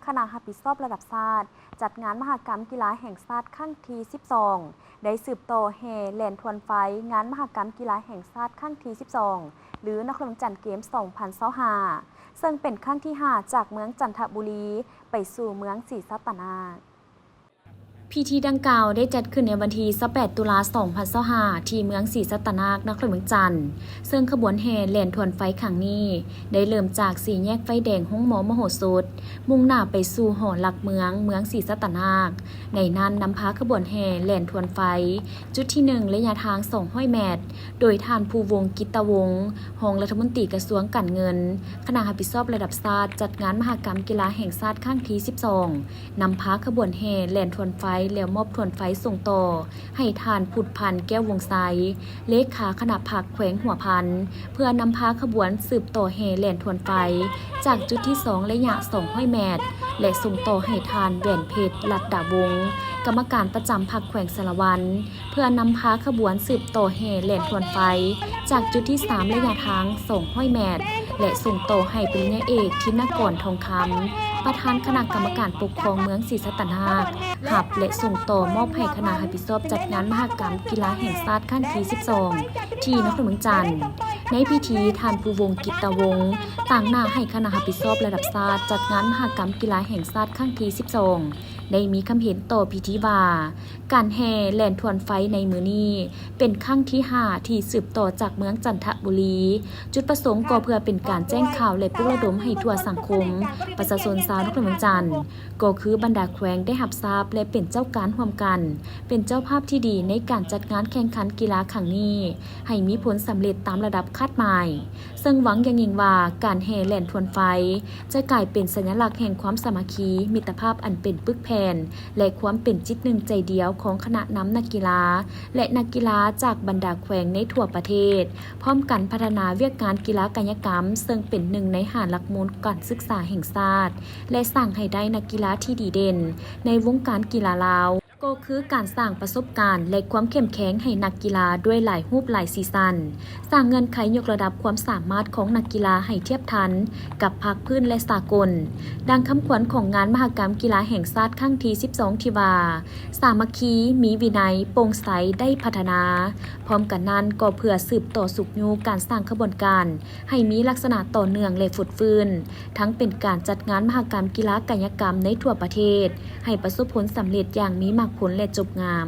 ຄະນະຮັບຜິດຊອບລະດັບຊາດ ຈັດງານມະຫະກຳກິລາແຫ່ງຊາດຄັ້ງທີສິບສອງ ໄດ້ສືບຕໍ່ແຫ່ແລ່ນທວນໄຟງານມະຫະກຳກິລາແຫ່ງຊາດຄັ້ງທີສິບສອງ ຫຼື ນະຄອນຫຼວງວຽງຈັນເກມສອງພັນຊາວຫ້າ ເຊິ່ງເປັນຄັ້ງທີຫ້າ ຈາກເມືອງຈັນທະບູລີໄປສູ່ເມືອງສີສັດຕະນາກ. ພິທີດັ່ງກ່າວໄດ້ຈັດຂຶ້ນໃນວັນທີຊາວແປດ ຕຸລາ ສອງພັນຊາວຫ້າ ທີ່ເມືອງສີສັດຕະນາກ ນະຄອນຫຼວງວຽງຈັນ, ເຊິ່ງຂະບວນແຫ່ແລ່ນທວນໄຟຄັ້ງນີ້ ໄດ້ເລີ່ມຈາກສີ່ແຍກໄຟແດງໂຮງໝໍມະໂຫສົດ, ມຸ່ງໜ້າໄປສູ່ຫໍຫຼັກເມືອງ ເມືອງສີສັດຕະນາກ. ໃນນັ້ນນຳພາຂະບວນແຫ່ແລ່ນທວນໄຟ ຈຸດທີໜຶ່ງ ໄລຍະທາງສອງຮ້ອຍແມັດ ໂດຍທ່ານ ພູວົງ ກິດຕະວົງ ຮອງລັດຖະມົນຕີກະຊວງການເງິນ, ຄະນະຮັບຜິດຊອບລະດັບຊາດ ຈັດງານມະຫະກຳກິລາແຫ່ງຊາດຄັ້ງທີສິບສອງ ນຳພາຂະບວນແຫ່ແລ່ນທວນໄຟ ແລ້ວມອບທວນໄຟສົ່ງຕໍ່ໃຫ້ທ່ານ ພຸດພັນ ແກ້ວວົງໄຊ ເລຂາຄະນະພັກແຂວງຫົວພັນ ເພື່ອນຳພາຂະບວນສືບຕໍ່ແຫ່ແລ່ນທວນໄຟ ຈາກຈຸດທີສອງ ໄລຍະສອງຮ້ອຍແມັດ ແລະ ສົ່ງຕໍ່ໃຫ້ທ່ານ ແຫວນເພັດ ລັດດາວົງ ກຳມະການປະຈຳພັກແຂວງສາລະວັນ ເພື່ອນຳພາຂະບວນສືບຕໍ່ແຫ່ແລ່ນທວນໄຟ ຈາກຈຸດທີສາມ ໄລຍະທາງສອງຮ້ອຍແມັດ ແລະ ສົ່ງຕໍ່ໃຫ້ປະລິນຍາເອກ ທິນນະກອນ ທອງຄຳ ປະທານຄະນະກຳມະການປົກຄອງເມືອງສີສັດຕະນາກ ຮັບ ແລະ ສົ່ງຕໍ່ມອບໃຫ້ຄະນະຮັບຜິດຊອບຈັດງານມະຫະກຳກິລາແຫ່ງຊາດຄັ້ງທີສິບສອງ ທີ່ນະຄອນຫຼວງວຽງຈັນ. ໃນພິທີ ທ່ານ ພູວົງ ກິດຕະວົງ ຕາງໜ້າໃຫ້ຄະນະຮັບຜິດຊອບລະດັບຊາດຈັດງານມະຫະກຳກິລາແຫ່ງຊາດຄັ້ງທີສິບສອງ ໄດ້ມີຄຳເຫັນຕໍ່ພິທີວ່າ ການແຫ່ແລ່ນທວນໄຟໃນມື້ນີ້ ເປັນຄັ້ງທີຫ້າ ທີ່ສືບຕໍ່ຈາກເມືອງຈັນທະບູລີ. ຈຸດປະສົງກໍເພື່ອເປັນການແຈ້ງຂ່າວ ແລະ ປຸກລະດົມໃຫ້ທົ່ວສັງຄົມ ປະຊາຊົນຊາວນະຄອນຫຼວງວຽງຈັນ ກໍຄືບັນດາແຂວງໄດ້ຮັບຊາບ ແລະ ເປັນເຈົ້າການຮ່ວມກັນ ເປັນເຈົ້າພາບທີ່ດີໃນການຈັດງານແຂ່ງຂັນກິລາຄັ້ງນີ້ ໃຫ້ມີຜົນສຳເລັດຕາມລະດັບຄາດໝາຍ. ເຊິ່ງຫວັງຢ່າງຍິ່ງວ່າ ການແຫ່ແລ່ນທວນໄຟ ຈະກາຍເປັນສັນຍະລັກແຫ່ງຄວາມສາມັກຄີ, ມິດຕະພາບອັນເປັນປຶກແຜ່ນ ແລະ ຄວາມເປັນຈິດໜຶ່ງໃຈດຽວຂອງຄະນະນຳນັກກິລາ ແລະ ນັກກິລາຈາກບັນດາແຂວງໃນທົ່ວປະເທດ, ພ້ອມກັນພັດທະນາວຽກງານກິລາກາຍະກຳ ເຊິ່ງເປັນໜຶ່ງໃນຫ້າຫຼັກມູນການສຶກສາແຫ່ງຊາດ ແລະ ສ້າງໃຫ້ໄດ້ນັກກິລາທີ່ດີເດັ່ນໃນວົງການກິລາລາວ. ກໍຄືການສ້າງປະສົບການ ແລະ ຄວາມເຂັ້ມແຂງໃຫ້ນັກກິລາດ້ວຍຫຼາຍຮູບຫຼາຍສີສັນ, ສ້າງເງື່ອນໄຂຍົກລະດັບຄວາມສາມາດຂອງນັກກິລາໃຫ້ທຽບທັນກັບພາກພື້ນ ແລະ ສາກົນ. ດັ່ງຄຳຂວັນຂອງງານມະຫະກຳກິລາແຫ່ງຊາດຄັ້ງທີສິບສອງ ທີ່ວ່າ ສາມັກຄີ, ມີວິໄນ, ໂປ່ງໃສ, ໄດ້ພັດທະນາ. ພ້ອມກັນນັ້ນກໍເພື່ອສືບຕໍ່ຊຸກຍູ້ການສ້າງຂະບວນການ ໃຫ້ມີລັກສະນະຕໍ່ເນື່ອງ ແລະ ຟົດຟື້ນ, ທັງເປັນການຈັດງານມະຫະກຳກິລາກາຍະກຳໃນທົ່ວປະເທດ ໃຫ້ປະສົບຜົນສຳເລັດຢ່າງມີໝາກຜົນ ແລະ ຈົບງາມ.